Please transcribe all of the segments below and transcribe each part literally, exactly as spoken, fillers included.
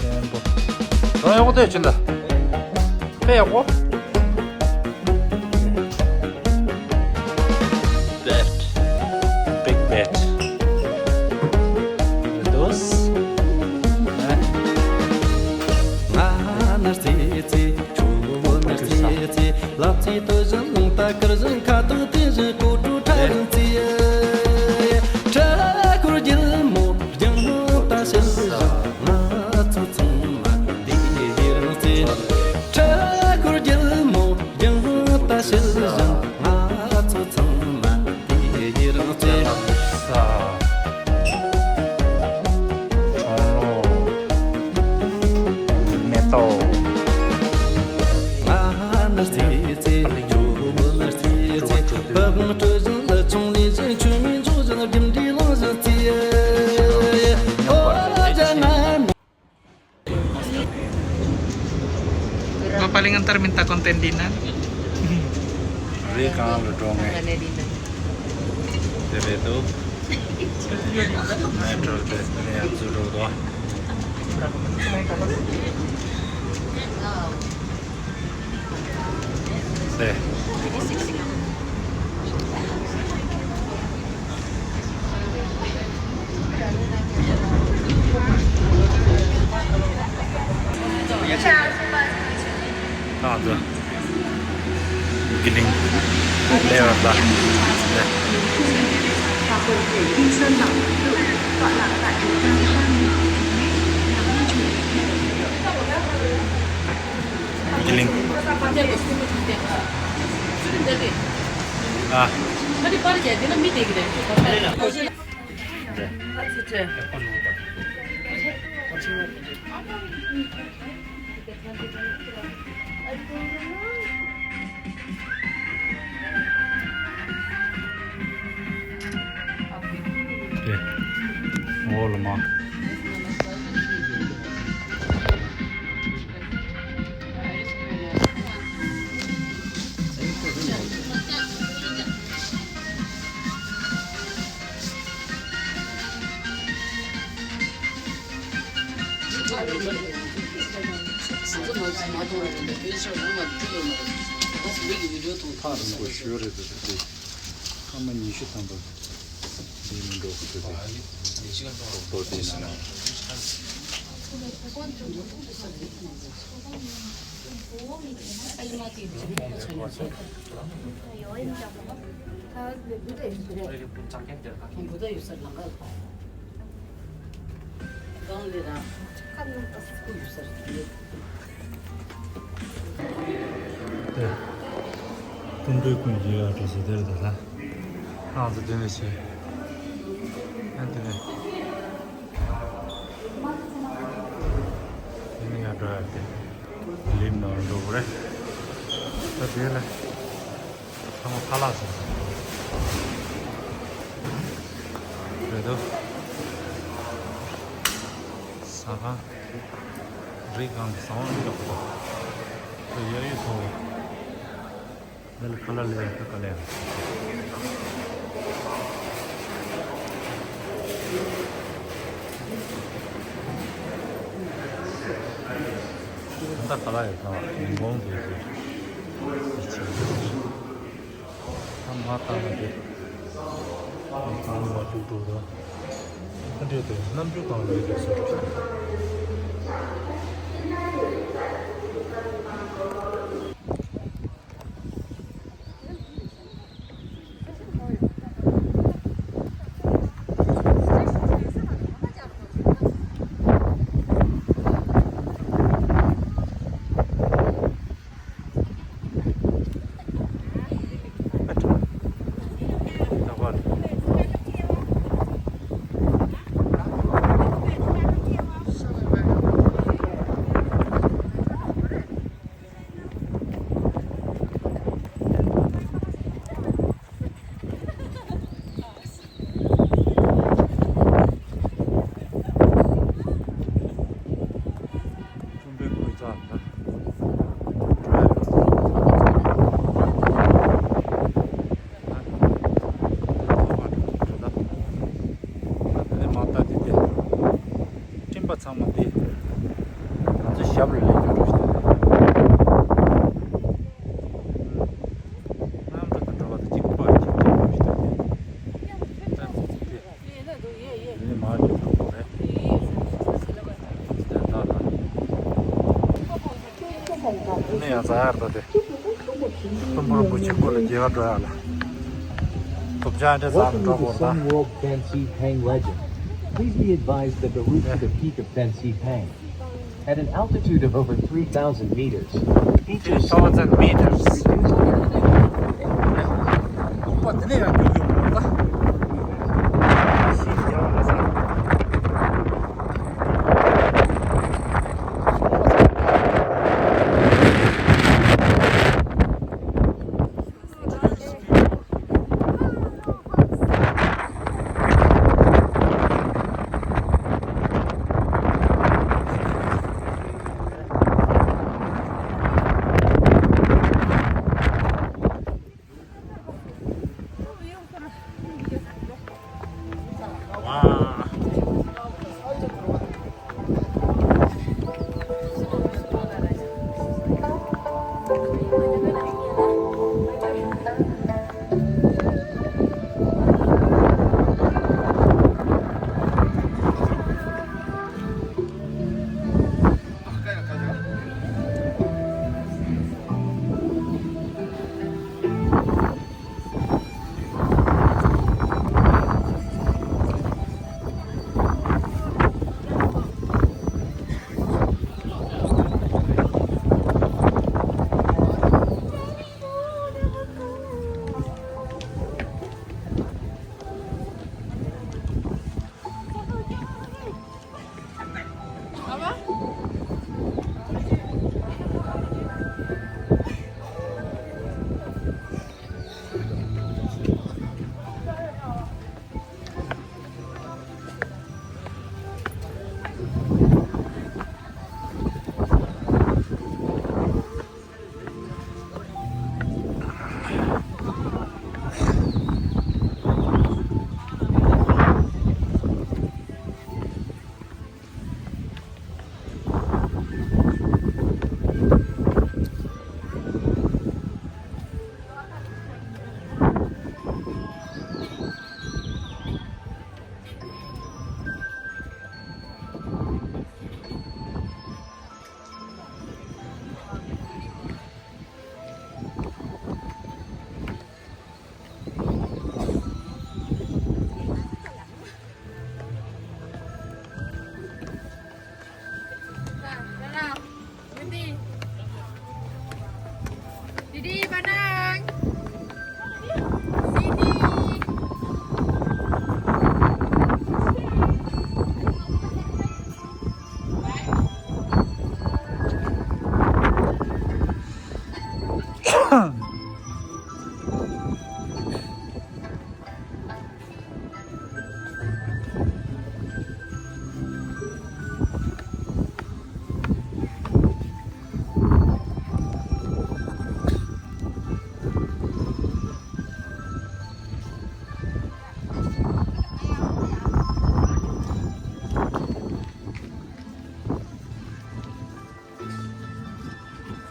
ཆེན་པོ། རང་ཡག་པོ་བལྟས་ཕྱིན་ད། དཔེ་ཡག་པོ། Bet. Big bet. Those. ང་ནར་ཙེ་ཙེ། ཁྱོད་མོ་ནར་ཙེ་ཙེ། ལབ་ཙེ་ལྟོས་བཞིན་རླུང་རྟ་བསྐུར་བཞིན། ཁ་དོག་འཐེན་བཞིན་སྐོར་བྲོ་འཁྲབ་བཞིན་ཙེ། ཁྲ་ཁོར་རྒྱལ་མོ། རྒྱང་ལྟ་བྱེད་བཞིན་ང་ཚོ་ཚང་མ་དེ་ཡི་རང་རྩེ། ཁྲ་ཁོར་རྒྱལ་མོ། རྒྱང་ལྟ་བྱེད་བཞིན་ང་ཚོ་ཚང་མ་དེ་ཡི་རང་རྩེ། ཁྲོང་ལོ། མེ་ཏོག་ང་ནི་རྩེ་རྩེ། ཇོ་མོ་ནི་རྩེ་རྩེ། ཕ་བོང་སྤྲོད་བཞིན་ལི་ཆུང་ལས་བཞིན། ཆུ་མིག་འཇོག་བཞིན་རྒྱུ་འབྲས་བླངས་བཞིན་ཙེ། ཨོ་རྒྱ་ང་མི། ᱜᱟᱯᱟ ᱞᱤᱧ ᱚᱱᱛᱟᱨ ᱢᱮᱱᱛᱟ ᱠᱚᱱᱛᱮᱱ ᱰᱤᱱᱟᱨ᱾ ᱨᱮ་ᱠᱟᱱ ᱞᱚ ᱴᱚᱝ་ᱮ། ᱛᱮ་ᱨᱮ ᱫᱚ། ᱢᱮ་ᱴྲོ་ཏེ་ནེ་ཡ་ཛུ་རོ་དོ། ཏེ། ད་ང་ཚོ་གི་ལིང་ལེ་བར་ད་ལེ། གི་ལིང་། ཨ། ཨོ་ལོ་མ། ཐག་རིང་པོ་ཞིག་རེད་འདུག་སྟེ། སྐར་མ་ཉི་ཤུ་ཐམ་པ་འདི་མི་འགྲོ་གི་འདུག་སྟེ། རྡོག་རྡོག་དེ་ཟིན་ན། དེ། ཀྲུང་པའི་ཀུན་གྱི་ཡ་འགྲོ་ས་དེར་ད་ལ། ང་ཚོ་དེ་ནས་བྱས། ཨ་དེ་ནས། དེ་ནས་ཡར་འགྲོ་ཡ་དེ། ལིབ་ནང་འགྲོ་དགོས་རེད། ད་དེ་ལ། ཚང་མ་ཁ་ལག་ཟ་ཟ། རེད་དོ། ཟ་ཁང་། རི་སྒང་གི་ཟ་ཁང་ཡག་པོ་འདུག་དེ་གཡས་གཡོན་ཚང་མ། འདི་ལ་ཁ་ལག་ལས་ཁ་ཁ་ལས། ད་ཁ་ལག་ཡོད་ཚང་མ་མི་འགོང་དུ་ཟེར། ད་མ་བཏང་ན་དེ། མི་གང་ལ་ཅུག་ཅུག་དང་། ཁ་འདྲེ་དེ་རྣམ་འགྱུར་གང་ལ་ཡོད་པའི་བཟོ་འདྲ་ཞིག་ཀྲུང་པའི་ཀུན་བཟང་ལ། སྤྲིན་པ་ཚང་མ་འདི། ང་ཚོ་ཞབས་ལ་ལེན་རྒྱུ་འགྲོ་ཞིག་དང་། གནམ་གྲུ་དང་འགྲོ་བ་དང་གཅིག་པ་གཅིག་རྐྱང་འགྲོ་ཞིག་དང་། ད་འདི། འདི་མར་འགྲོ་དགོས་རེད། འདི་ད་ད། འདི་ནས་ཡང་ཟ་ཡར་ད་དེ། ཏུམ་བུ་རིན་པོ་ཆེ་སྐོར་ལ་རྒྱལ་བ་འགྲོ་ཡག་ལ། ཐུབ་ཅག་འདྲ་ཟ་ནས་འགྲོ་དགོས་རེད་ད། Welcome to Sun World Fanxi Pang Legend. Please be advised that the route to the peak of Fanxi Pang, at an altitude of over three thousand meters, features three thousand meters. Reduced air. ཨོ་པ་དེ་ནས་ཡང་རྒྱུག་ཡོང་བ་རེད་ད། ཤིན་ཅང་ལ་ས།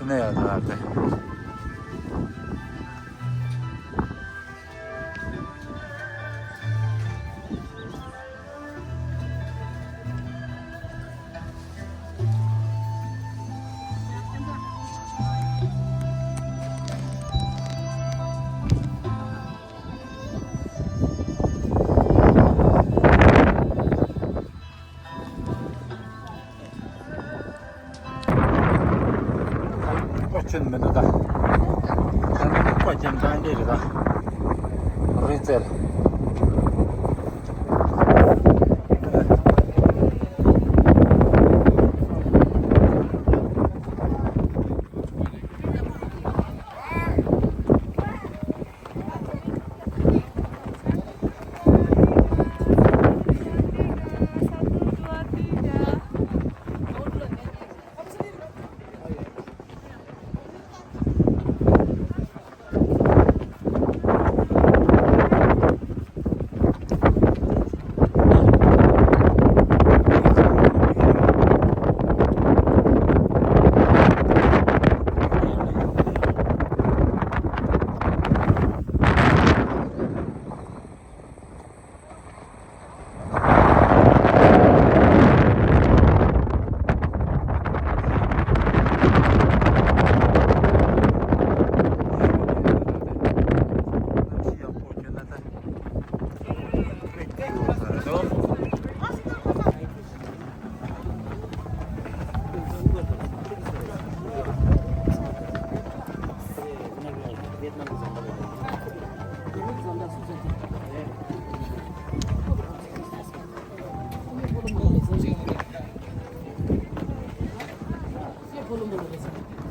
ནས་ཡོད་ད་དེ། ཨོ་ཆེན་མི་འདུག་ད། ད་ནི་ཀོ་ཅན་ཀང་ཏེ་རེད་ད། རི་རྩེར།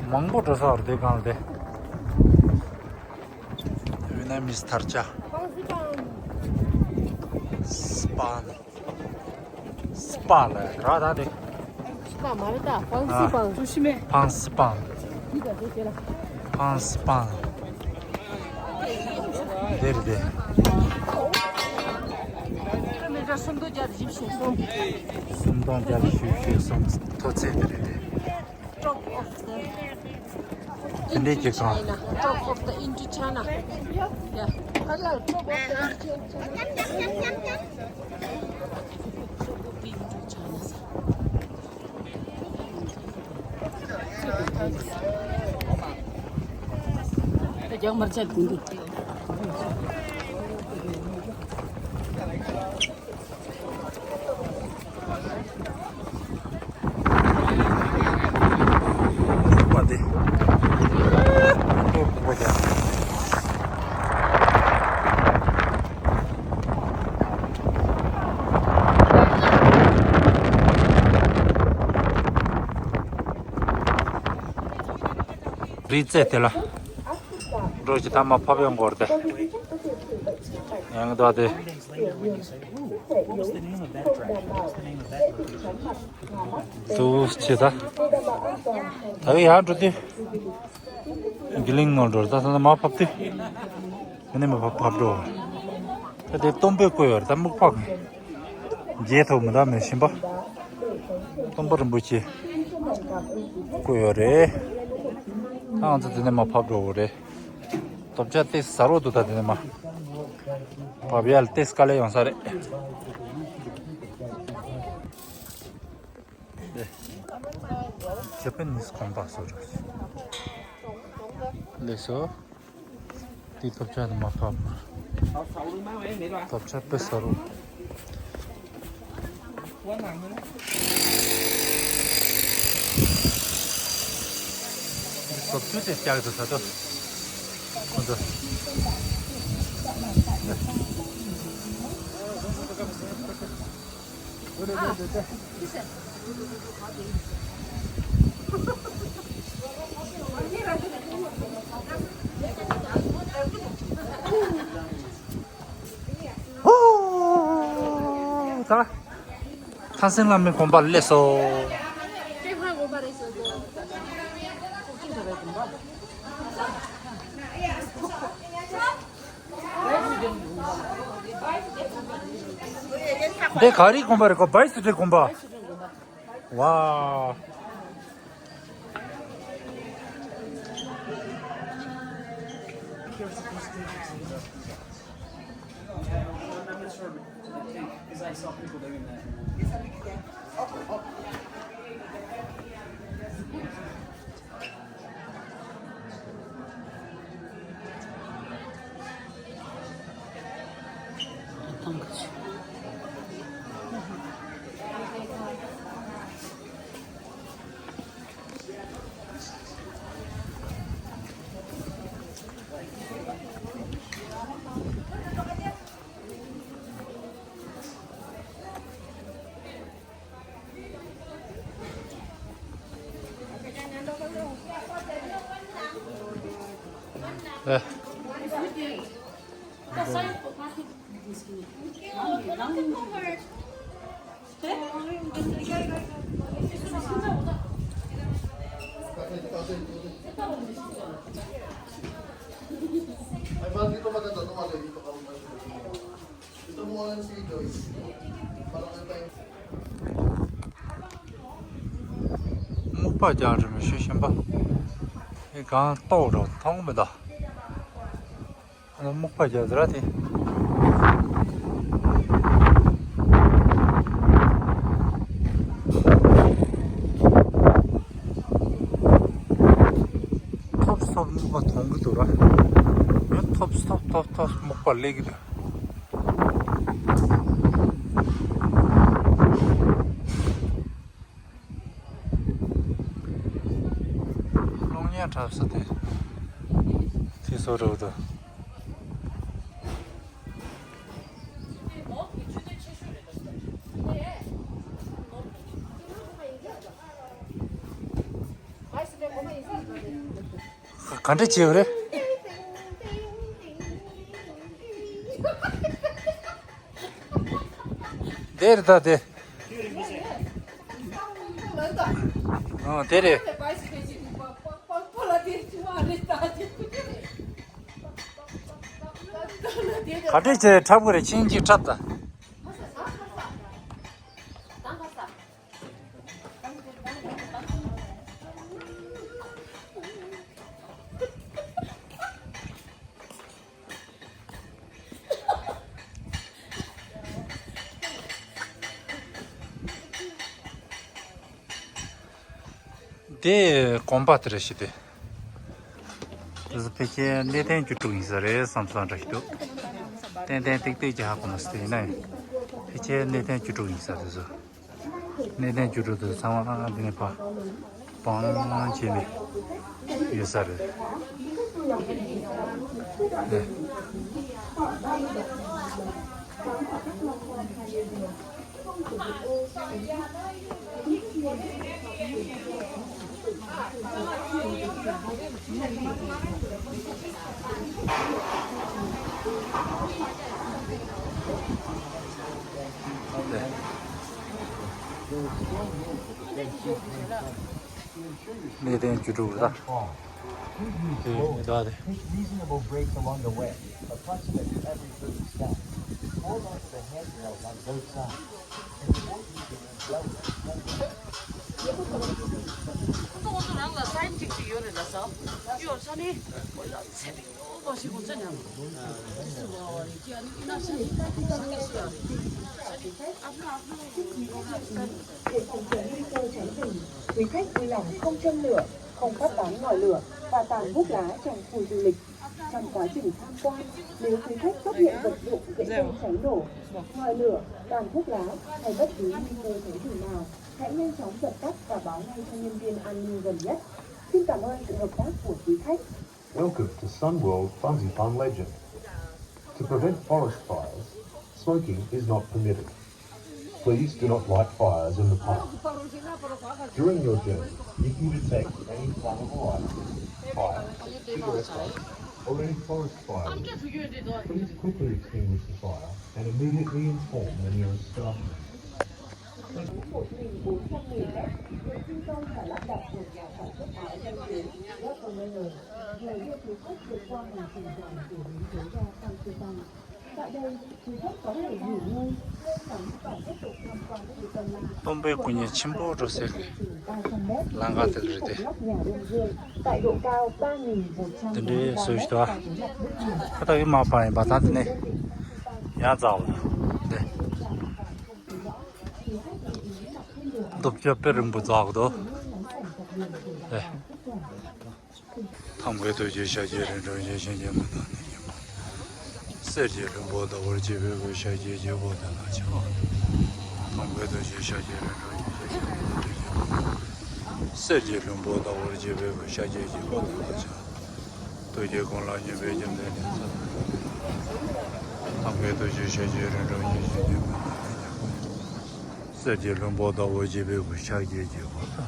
མང་པོ་འགྲོ་ས་རེད་དེ་གང་ལ་དེ། ཝེ་ནམ་མིས་དར་ཆ། སི་པན། སི་པ་ལ་ར་ད་དེ། སི་པ་མ་རེད་ད། ཕང་སི་པན། ཕང་སི་པན། འདི་ད་དེ་དེ་ལ། ཕང་སི་པན། དེ་རེད་དེ། ཀི་ལོ་མི་ཊར་སུམ་སྟོང་བརྒྱ་བཞི་བཅུ་ཞེ་གསུམ། སུམ་སྟོང་བརྒྱ་བཞི་བཅུ་ཞེ་གསུམ། མཐོ་ཚད་དེ་རེད་དེ། Top of the དེ་འདྲའི་ཅིག་སོང་། China. Top of the Indochina. Yeah. Hello, top of the Indochina. Top of the Indochina. རྒྱག་མར་ཆག་དགོས་འདུག་རི་རྩེ་དེ་ལ་འགྲོ་ཅི་ཐ་མ་ཕབ་ཡོང་གོ་རེད་དེ། ཡང་དོ་དེ། ཟུ་ཆེ་ད། ད་གི་ཡང་འགྲོ་དེ། གི་ལིང་ངོ་འགྲོ་ད་ད་མ་ཕབ་དེ། མི་ནི་མ་ཕབ་ཕབ་འགྲོ། ད་དེ་སྟོན་པས་བསྐོས་ཡོད་རེད་ད་སྨུག་ཕག་མཇལ་ཐུབ་མི་འདུག་མི་ཤེས་པ། སྟོན་པ་རིན་པོ་ཆེ་བསྐོས་ཡོད་རེད། ད་ང་ཚོ་དེ་ནས་མར་ཕབ་འགྲོ་དགོས་རེད། རྡོ་ཆ་ཏོག་ཙམ་ཟ་རོགས་འདུག་ད་དེ་ནས་མར་ཕབ་ཡ་ལ་ཏོག་ཙམ་དཀའ་ལས་ཡོང་ས་རེད། ཇ་པ་ནིས་གོམ་པ་བཟོ་རོགས། ལགས་སོ། དེ་རྡོ་ཆ་ནི་མར་ཕབ། རྡོ་ཆ་དཔེ་ཟ་རོགས། རྡོ་ཆ་དེ་ལྕགས་དེ་ཟ་དོ། ཁོ་ཚོ། ཧོ། ད། ཐང་སན་བླ་མའི་དགོན་པ་སླེབས་སོང་། འདི་ག་རེའི་དགོན་པ་རེད་གོ་བའི་སི་ཊི་དགོན་པ། ཝའོ། I'm not sure. I think, because I saw people doing that. སྨུག་པ་རྒྱག་རེད་མི་ཤེས་གཞན་པ། ཨེ་གང་ལྟོགས་རོ་མཐོང་མི་འདུག་ཨ་ནི་སྨུག་པ་རྒྱག་ཟེར་ར་དེ། ཐོབ་ཐོབ་སྨུག་པ་མཐོང་གི་འདུག་ར། ཡང་ཐོབ་ཐོབ་ཐོབ་ཐོབ་སྨུག་པ་སླེབས་ཀྱི་འདུག་གློག་བརྙན་འཁྲབ་ས་དེ། དེ་སོ་རུ་དུ། ག་འདྲ་བྱེད་རེད། དེ་རེད་ད་དེ། ཨ་དེ་རེད། ག་འདྲ་བྱེད་འཁྲབ་གི་རེད། ཕྱིན་ཅི་འཁྲབ་ད། དེ་གོམ་པ་དེ་རེད་ཤི་དེ། དེ་ཚོ་ཕལ་ཆེར་གནས་བརྟན་བཅུ་དྲུག་ཡིན་ས་རེད་བསམ་བསམ་འདྲ་ཞིག་འདུག་ཏན་ཏན་ཏིག་ཏིག་ཅིག་ཧ་གོ་མ་སོང་དེ་ཡིན་ན་ཡང་ཕལ་ཆེར་གནས་བརྟན་བཅུ་དྲུག་ཡིན་ས་རེད་བཟོ། གནས་བརྟན་བཅུ་དྲུག་དེ་ཚང་མ་འདི་ནས་ཕར་སྤང་བྱས་ནས་ཡོད་ས་རེད། གནས་བརྟན་བཅུ་དྲུག་ལ། དེ་ད་དེ། Take reasonable breaks along the way, approximately every thirty steps. Hold on to the handrails on both sides. And avoid using umbrellas and umbrellas. Vị khách vui lòng không châm lửa, không phát tán ngọn lửa và tàn thuốc lá trong khu du lịch. Trong quá trình tham quan, nếu quý khách phát hiện vật dụng dễ gây cháy nổ, ngọn lửa, tàn thuốc lá hay bất cứ nguy cơ cháy rừng nào, hãy nhanh chóng dập tắt và báo ngay cho nhân viên an ninh gần nhất. Xin cảm ơn sự hợp tác của quý khách. Welcome to Sun World Fansipan Legend. To prevent forest fires, smoking is not permitted. Please do not light fires in the park. During your journey, if you detect any flammable items, fire, cigarette butts, or any forest firewood, please quickly extinguish the fire and immediately inform the nearest staff member. Một nghìn bốn trăm nghìn mét, được thi công và lắp đặt một nhà sản xuất áo danh tiếng Rock Runner. Người đưa du khách vượt qua hành trình dài của núi Dối Đa Phan Xipang. སྟོན་པའི་སྐུ་བརྙན་ཆེན་པོ་འགྲོ་སའི་གི་ལམ་ཁ་དེ་རེད་དེ། དེ་འདྲའི་བཟོས་ཤིག་ད། ཁ་ཐག་གི་མ་པ་ཡིན་པ་ད་དེ་ནས་ཡང་འཛེགས་པ་དེ། རྡོ་སྐྱ་དཔེ་རིང་པོ་འཛེགས་འདུག་དེ། ཐབས་མཁས་ཐུགས་རྗེ་ཤཱཀྱའི་རིན་འབྱུང་ཡེ་ཤེས་ཀྱི་མུ་ཏིག་ནི། གསེར་གྱི་ལྷུན་པོ་ཟླ་བོར་བརྗིད་པའི་སྐུ། ཤཱཀྱའི་རྒྱལ་པོ་དེ་ལ་ཕྱག། ཐབས་མཁས་ཐུགས་རྗེ་ཤཱཀྱའི་རིན་འབྱུང་ཡེ་ཤེས་ཀྱི་མུ་ཏིག་ནི། གསེར་གྱི་ལྷུན་པོ་ཟླ་བོར་བརྗིད་པའི་སྐུ། ཤཱཀྱའི་རྒྱལ་པོ་དེ་ལ་ཕྱག། ཐུགས་རྗེའི་དགོངས་ལ་སྙོམས་པའི་རྒྱུ་མཚན་ནི། ཐབས་མཁས་ཐུགས་རྗེ་ཤཱཀྱའི་རིན་འབྱུང་ཡེ་ཤེས་ཀྱི་མུ་ཏིག་ནི། གསེར་གྱི་ལྷུན་པོ་ཟླ་བོར་བརྗིད་པའི་སྐུ། ཤཱཀྱའི་རྒྱལ་པོ་དེ་ལ་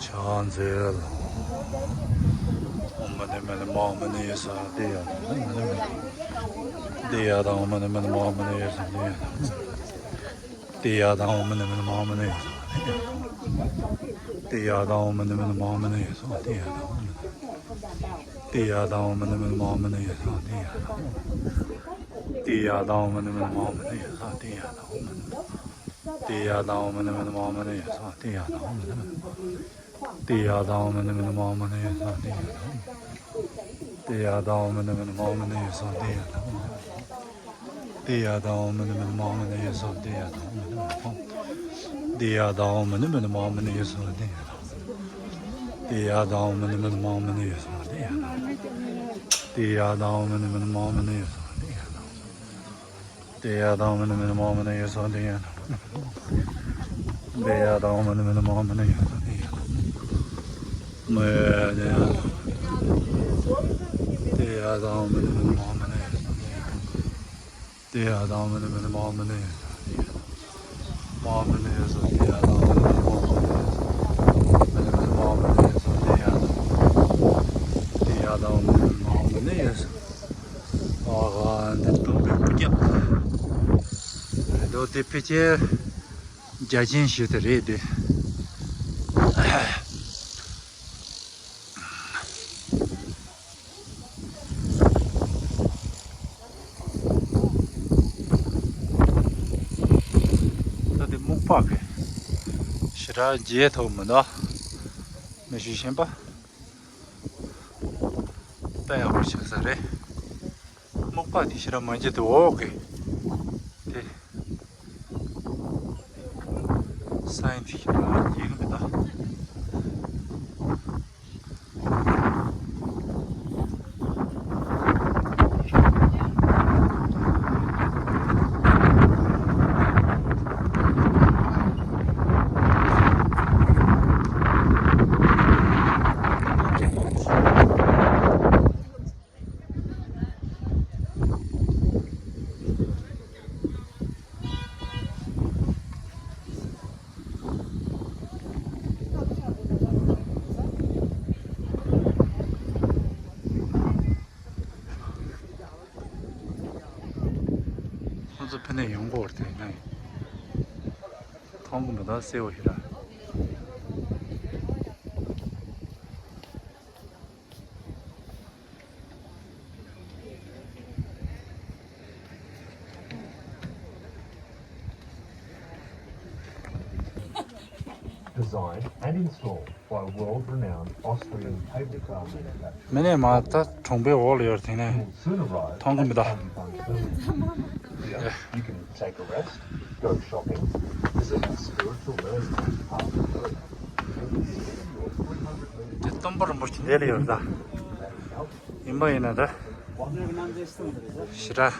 ཕྱག་འཚལ་ལོ། ཨོཾ་མ་ཎི་མ་ཎི་མ་ཧཱ་མ་ཎི་ཡེ་སྭཱ་ཧཱ། ཏདྱ་ཐཱ། ཨོཾ་མ་ཎི་མ་ཎི། ཏདྱ་ཐཱ། ཨོཾ་མ་ཎི་མ་ཎི་མ་ཧཱ་མ་ཎི་ཡེ་སྭཱ་ཧཱ། ཏདྱ་ཐཱ། ཏདྱ་ཐཱ། ཨོཾ་མ་ཎི་མ་ཎི་མ་ཧཱ་མ་ཎི་ཡེ་སྭཱ་ཧཱ། ཏདྱ་ཐཱ། ཏདྱ་ཐཱ། ཨོཾ་མ་ཎི་མ་ཎི་མ་ཧཱ་མ་ཎི་ཡེ་སྭཱ་ཧཱ། ཏདྱ་ཐཱ། ཏདྱ་ཐཱ། ཨོཾ་མ་ཎི་མ་ཎི་མ་ཧཱ་མ་ཎི་ཡེ་སྭཱ་ཧཱ། ཏདྱ་ཐཱ། ཏདྱ་ཐཱ། ཨོཾ་མ་ཎི་མ་ཎི་མ་ཧཱ་མ་ཎི་ཡེ་སྭཱ་ཧཱ། ཏདྱ་ཐཱ། ཏདྱ་ཐཱ། ཨོཾ་མ་ཎི་མ་ཎི་མ་ཧཱ་མ་ཎི་ཡེ་སྭཱ་ཧཱ། ཏདྱ་ཐཱ། ཨོཾ་མ་ཎི་མ་ཎི། ཏདྱ་ཐཱ། ཨོཾ་མ་ཎི་མ་ཎི་མ་ཧཱ་མ་ཎི་ཡེ་སྭཱ་ཧཱ། ཏདྱ་ཐཱ། ཏདྱ་ཐཱ། ཨོཾ་མ་ཎི་མ་ཎི་མ་ཧཱ་མ་ཎི་ཡེ་སྭཱ་ཧཱ། ཏདྱ་ཐཱ། ཏདྱ་ཐཱ། ཨོཾ་མ་ཎི་མ་ཎི་མ་ཧཱ་མ་ཎི་ཡེ་སྭཱ་ཧཱ། ཏདྱ་ཐཱ། ཨོཾ་མ་ཎི་མ་ཎི་མ་ཧཱ་མ་ཎི། ཏདྱ་ཐཱ། ཨོཾ་མ་ཎི་མ་ཎི་མ་ཧཱ་མ་ཎི་ཡེ་སྭཱ་ཧཱ། ཏདྱ་ཐཱ། ཏདྱ་ཐཱ། ཨོཾ་མ་ཎི་མ་ཎི་མ་ཧཱ་མ་ཎི་ཡེ་སྭཱ་ཧཱ། ཏདྱ་ཐཱ། ཏདྱ་ཐཱ། ཨོཾ་མ་ཎི་མ་ཎི་མ་ཧཱ་མ་ཎི་ཡེ་སྭཱ་ཧཱ། ཏདྱ་ཐཱ། ཏདྱ་ཐཱ། ཨོཾ་མ་ཎི་མ་ཎི་མ་ཧཱ་མ་ཎི་ཡེ་སྭཱ་ཧཱ། ཏདྱ་ཐཱ། ཏདྱ་ཐཱ། ཨོཾ་མ་ཎི་མ་ཎི་མ་ཧཱ་མ་ཎི་ཡེ་སྭཱ་ཧཱ། ཏདྱ་ཐཱ། ཏདྱ་ཐཱ། ཨོཾ་མ་ཎི་མ་ཎི་མ་ཧཱ་མ་ཎི་ཡེ་སྭཱ་ཧཱ། ཏདྱ་ཐཱ། ཨོཾ་མ་ཎི་མ་ཎི་མ་ཧཱ་མ་ཎི་ཡེ་སྭཱ་ཧཱ། ཏདྱ་ཐཱ། མ་ཧཱ་མ་ཎི་ཡེ་སྭཱ་ཧཱ། ཏདྱ་ཐཱ། ཨོཾ་མ་ཎི་མ་ཎི་མ་ཧཱ་མ་ཎི་ཡེ་སྭཱ་ཧཱ། མ་ཎི་མ་ཎི་མ་ཧཱ་མ་ཎི་ཡེ་སྭཱ་ཧཱ། ཏདྱ་ཐཱ། ཏདྱ་ཐཱ། ཨོཾ་མ་ཎི་མ་ཧཱ་མ་ཎི་ཡེ་སྭཱ་ཧཱ། ཨ་ཧ། འདི་སྟོན་པའི་སྐུ་རྒྱབ་རེད་འདུག་དེ་ཕལ་ཆེར་རྒྱ་ཆེན་ཞིག་དེ་རེད་དེ། ད་དེ་སྨུག་པ་གི་ཞེ་དྲག་མཇལ་ཐུབ་མི་འདུག་མི་ཤེས་གཞན་པ། དཔེ་ཡག་པོ་ཆགས་ས་རེད། སྨུག་པ་དེ་ཞེ་དྲག་མ་མཇལ་འདུག་འོག་གི་དེ། ས་ཡིན་དེ་ཞེ་དྲག་མཇལ་གི་མི་འདུག་ཁོང་ཚོ་ཕ་ནས་ཡོང་གོ་ར་དེ་ན་མཐོང་གི་མི་འདུག་སེར་བོ་ཞིག་ར། Designed and installed by world-renowned Austrian cable car manufacturer. མི་ནས་མ་ད་གྲོང་པའི་འོག་ལ་ཡོད་དེ་ནས་མཐོང་གི་མི་འདུག You can take a rest, go shopping, visit a spiritual learning park. དེ་སྟོན་པ་རིན་པོ་ཆེ་འདི་ལ་ཡོད་ད། ཡིན་པ་ཡིན་ན་ད། ཞེ་དྲག་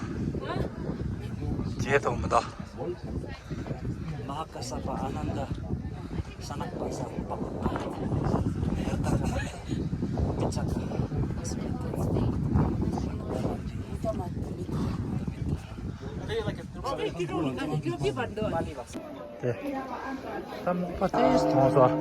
མཇལ་ཐུབ་མི་འདུག་མ་ཧཱ་ཀ་ས་པ་ཨ་ནན་ད། ས་ནག་པ་ས་པ་པ་ཧེར་ད་ཀ་མི་ཚ་ཀ་ཨ་སི་མི་ཏ། དེ་ད་མོག་པ་དེ་མཐོང་སོང་།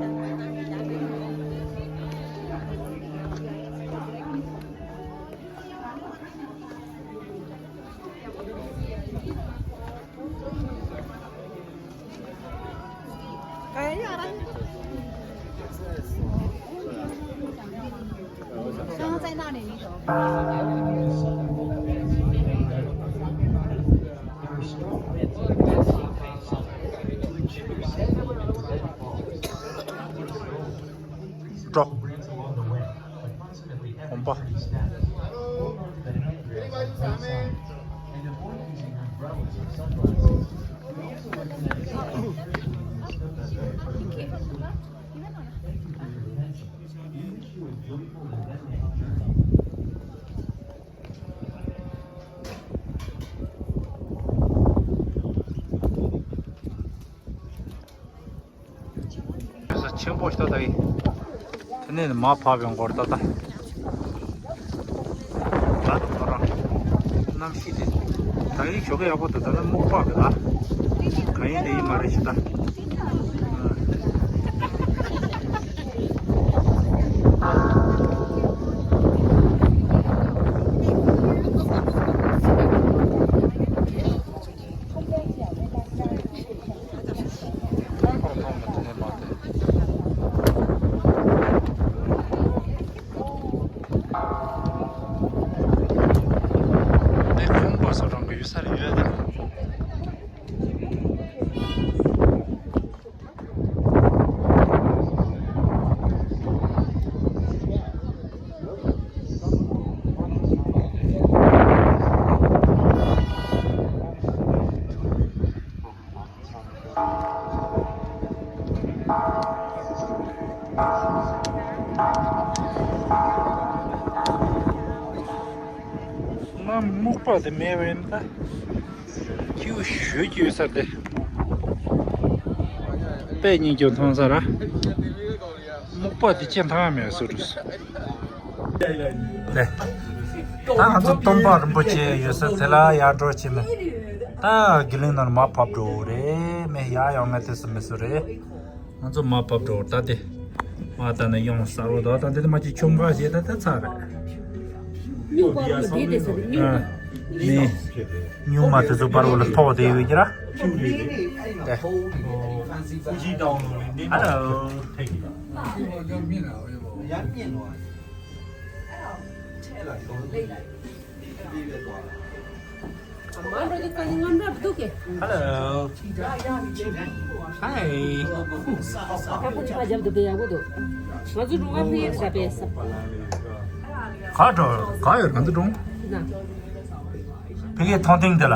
ཀྲོག་གོམ་པ། ས་ཆེན་པོ་ཞིག་ད་ཡིན། དེ་ནས་མར་བབས་པའི་མགོར་ད་ལྟ། ད་ཁོ་རང་གནམ་གཤིས་དེ་ད་ཡིན་ཞོགས་ཀ་ཡག་པོ་འདུག་ད་ལྟ་སྨུག་པ་གི་ལ་ག་ཡིན་དེ་ཡིན་མ་རེད་ཞུ་ད། སྨུག་པ་དེ་མེད་པས་ན་ད། ཁྱེའུ་ཞོད་ཀྱི་ཡོད་ས་དེ། དཔེ་སྙིང་རྗེ་མཐོང་ས་ར། སྨུག་པ་དེ་ཅི་མཐོང་མེད་སུ་རུ་སུ། ད་ང་ཚོ་སྟོན་པ་རིན་པོ་ཆེ་ཡོད་ས་དེ་ལ་ཡར་འགྲོ་ཆེ་མེད། ད་དགེ་ལུགས་ནང་མར་བབས་འགྲོ་རེད་མེད་ཡ་ཡང་ང་དེ་སུ་མི་སུ་རེད། ང་ཚོ་མར་བབས་འགྲོ་ད་དེ། མ་ད་ནི་ཡོང་གསར་བོ་དོ་ད་འདི་ནི་མ་ཅིག་ཆུང་ག་ཞེས་ད་ད་ཚར་རེད། སྨྱུག་པ་རུ་དེ་དེ་ཟེར་སྨྱུག་ཨ། ནི། སྨྱུག་མ་དེ་ཚོ་པར་བོ་ལ་ཐོག་དེ་ཡོད་ཀྱི་ར། ཧ་ལོ། Hello. Hi. ག་འགྲོ་ག་ཡོད་ག་འདི་འགྲོ། ཕ་གིའི་ཐང་སྟེང་དེ་ལ།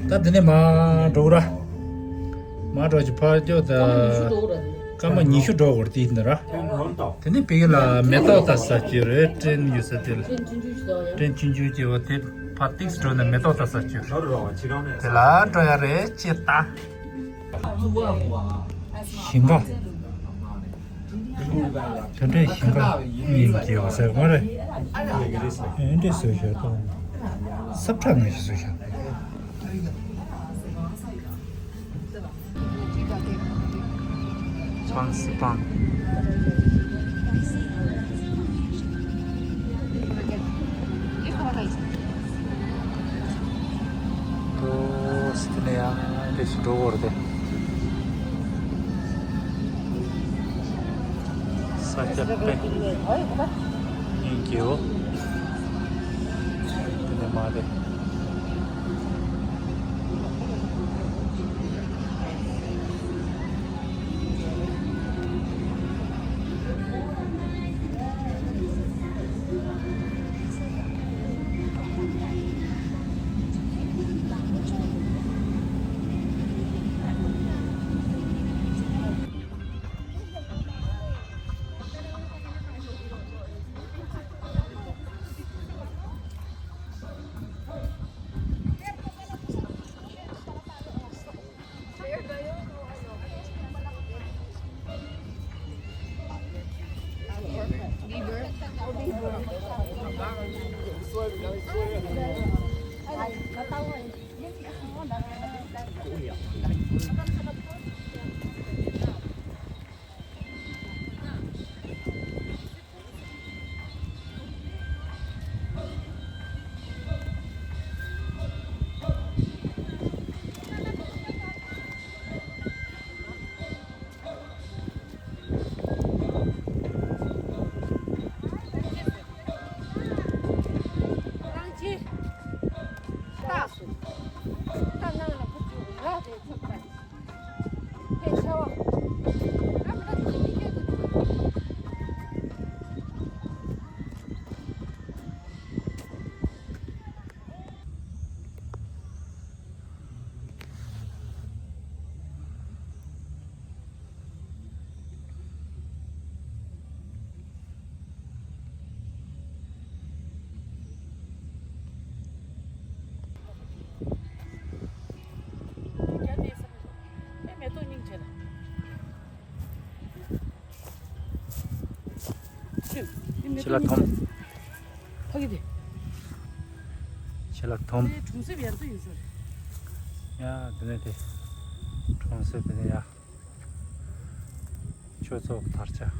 ད་འདི་ནས་མ་འགྲོ་ར། མ་འགྲོ་ཅི་ཕར་སྐྱོད་ད། སྐར་མ་ཉི་ཤུ་འགྲོ་བར་དེ་ཡིན་ད་ར། དེ་ནས་བོད་ལ་མེ་ཏོག་ལྟ་ས་ཅིག་རེད། ཀྲེན་ཡོད་ས་དེ་ལ། ཀྲེན་ཆུང་ཆུང་ཅེས་པ་དེ་ཕར་ཏིགས་འགྲོ་ནས་མེ་ཏོག་ལྟ་ས་ཅིག་རེད། དེ་ལ་འགྲོ་ཡ་རེད་ཅེས་ལྟ། ཞིང་ཁ། དེ་འདྲའི་ཞིང་ཁ་གཉིས་ཀྱི་ཟེར་མ་རེད། དེ་འདྲའི་བཟོས་བཞག་ཏོ། སྲབ་ཁྲ་ནང་བཞིན་བཟོས་བཞག་སྤང་སི་སྤང་། ཏོ་སི་ཏི་ནས་ཡང་དེ་སུ་འགྲོ་བོར་དེ། ས་སྐྱ་པད་སྙིང་རྗེའོ། དེ་ནས་མ་རེད། རང་ཅི། ལྟ་སོང་། ལྟ་ནང་ལ་བུ་ཚོ་ང་དེ་ཚོ་ལྟ། ཁྱེད་ལ་ཐོམ། ཕ་གི་དེ། ཁྱེད་ལ་ཐོམ། དེ་གྲོང་གསེབ་ཡར་ཚོ་ཡིན་ས་རེད། ཡ་དེ་ནས་དེ། གྲོང་གསེབ་དེ་ནས་ཡ། ཆོས་ཚོགས་དར་ཆ།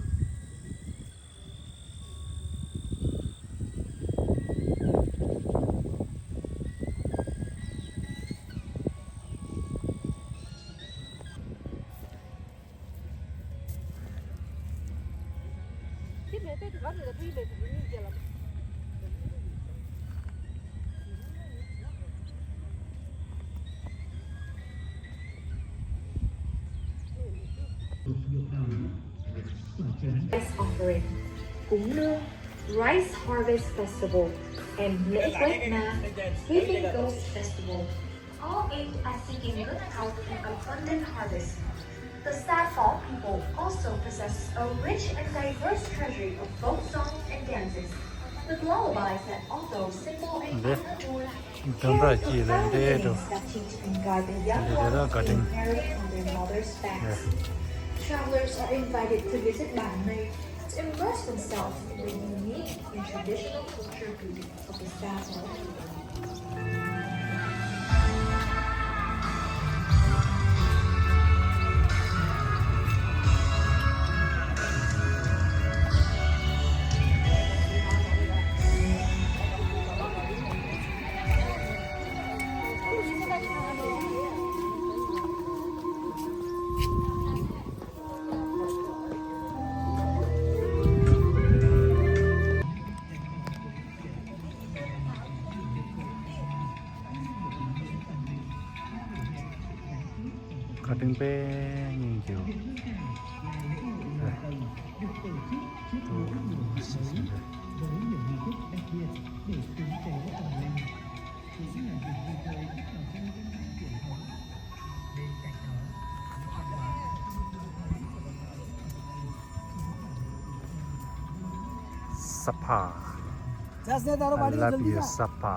Rice offering, Kung Lung Rice Harvest Festival, and Lake Wetna Sweeping Ghost Festival, all aimed at seeking good health and abundant harvest. The Sathal people also possess a rich and diverse treasury of folk songs and dances, with lullabies that, although simple and unadorned, carry profound meanings that teach and guide the young ones to inherit on their mothers' backs. Travelers are invited to visit Langnui to immerse themselves in the unique and traditional culture beauty of the Sathal people. བཀའ་དྲིན་པས་སྙིང་རྗེ་བོ། Sapha. I love you, Sapha.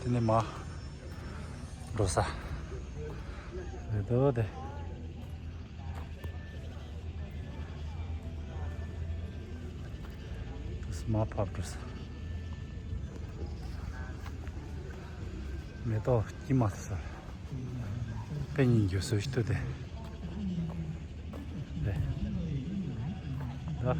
དེ་ནས་མར་འགྲོ་ས་རེད་འདུག་སྟེ། དེ་མར་ཕབ་འགྲོ་ས། མེ་ཏོག་སྐྱིད་མ་ཐུབ་ས། དཔེ་སྙིང་རྗེ་བཟོ་ཞིག་ཐུབ་སྟེ། རེད། ད།